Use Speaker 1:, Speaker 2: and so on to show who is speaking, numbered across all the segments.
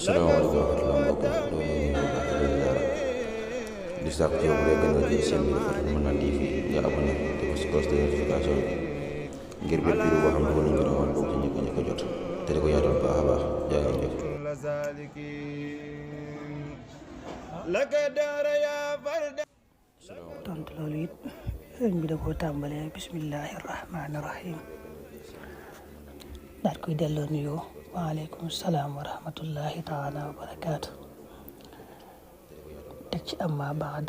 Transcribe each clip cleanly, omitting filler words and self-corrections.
Speaker 1: salaamaaleykum wa rahmatulah mbokk yi loolu ñu ngi baax di ziara di sàkku ci yow bu dee gën a jël seen biir Fatou Mën TV nga abonné te ko si cloche de notification bi ngir bépp vidéo boo xam ne dugal nañ ko doon bokk ci njëkk a jot te di ko yaatal baax a baax jaa ngeen jëf.
Speaker 2: tontu loolu it sëñ bi da koo tàmbalee bismillahi rahmaani rahim daal koy delloo nuyoo waaleykum salaam wa rahmatullahi taala wa barakaatu teg ci amma baad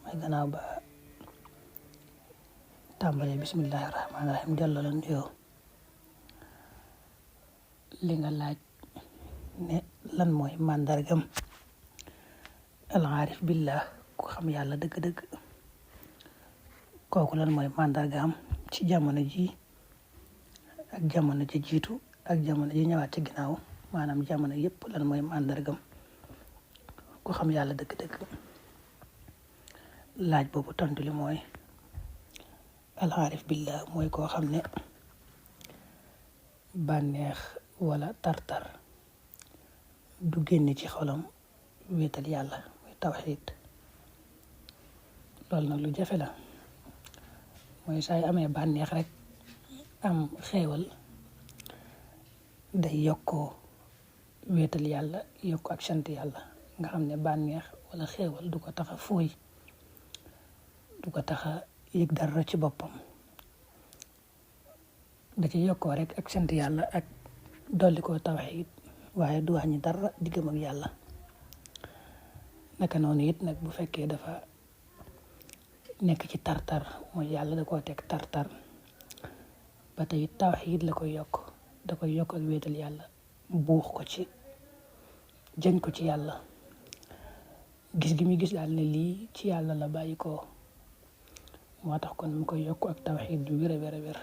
Speaker 2: may gannaaw ba tàmbalee bismillahi rahmaani rahim delloo la nuyoo li nga laaj ne lan mooy màndargam al-aarif billah ku xam yàlla dëgg-dëgg kooku lan mooy màndargaam ci jamono ji ak jamono ji jiitu ak jamono ji ñëwaat ci ginnaaw maanaam jamono yëpp lan mooy màndargam ku xam yàlla dëgg-dëgg laaj boobu tontu li mooy al-aarif billah mooy koo xam ne bànneex wala tartar du génne ci xolam wéetal yàlla muy tawxiid loolu nag lu jafe la mooy saa yu amee bànneex rek am xéewal day yokkoo wéetal yàlla yokk ak sant yàlla nga xam ne bànneex wala xéewal du ko tax a fooy du ko tax a yëg dara ci boppam da ci yokkoo rek ak sant yàlla ak dolli ko tawxiid waaye du wàññi dara diggam ak yàlla naka noonu it nag bu fekkee dafa nekk ci tartar mooy yàlla da koo teg tartar ba tey tawxiid la koy yokk da koy yokk ak wéetal yàlla buux ko ci jëñ ko ci yàlla gis gi muy gis daal ne lii ci yàlla la bàyyi ko moo tax kon mu koy yokk ak tawxiid ju wér a wér a wér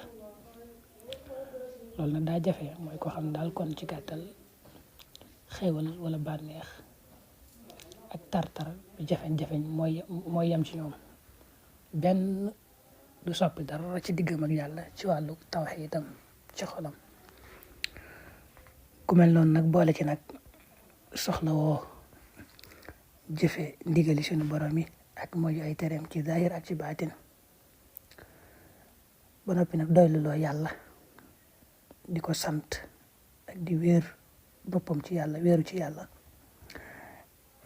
Speaker 2: loolu nag daa jafe mooy ko xam daal kon ci gàttal xéewal wala bànneex ak tartar bi jafeñ-jafeñ mooy yem ci ñoom benn du soppi dara ci diggam ak yàlla ci wàllu tawxiidam ci xolam ku mel noonu nag boole ci nag soxla woo jëfe ndigali suñu borom yi ak mooy ay tereem ci zahir ak ci baatin ba noppi nag doyluloo yàlla di ko sant ak di wéer boppam ci yàlla wéeru ci yàlla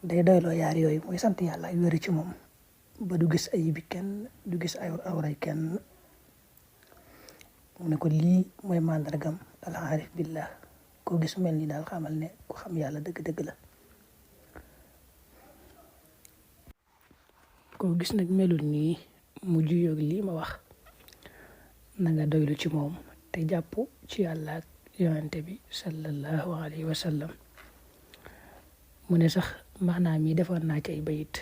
Speaker 2: day doyloo yaar yooyu mooy sant yàlla ak wéeru ci moom ba du gis ayibi kenn du gis ay awray kenn mu ne ko lii mooy màndargam al-aarif billah koo gis mel ni daal xamal ne ku xam yàlla dëgg-dëgg la koo gis nag melul nii mu juyoog lii ma wax na nga doylu ci moom te jàpp ci yàlla ak yonente bi sallallahu alayhi wa sallam mu ne sax maanaam yi defoon naa ci ay bayit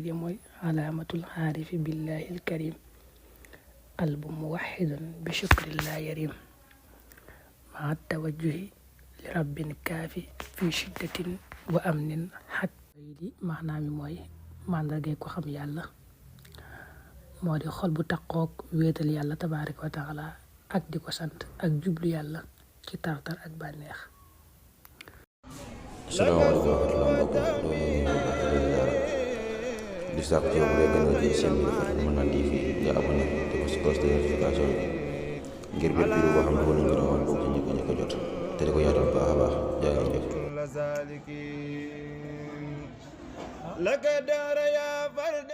Speaker 2: yi mooy alaamatul aarifi billahi alkarim qalbu muwaxidun bi shukrillah yarim maa tawajjuhi li rabbin kaafi fi shiddatin wa amnin xak bayit yi maanaam yi mooy màndargay ko xam yàlla moo di xol bu taqoog wéetal yàlla tabaraka wa taala ak di ko sant ak jublu yàlla ci tartar ak bànneex.
Speaker 1: salaamaaleykum wa rahmatulah mbokk yi loolu ñu ngi baax di ziara di sàkku ci yow bu dee gën a jël seen biir Fatou Mën TV nga abonné te ko si cloche de notification bi ngir bépp vidéo boo xam ne dugal nañ ko doon bokk ci njëkk a jot te di ko yaatal baax a baax jaa ngeen jëf.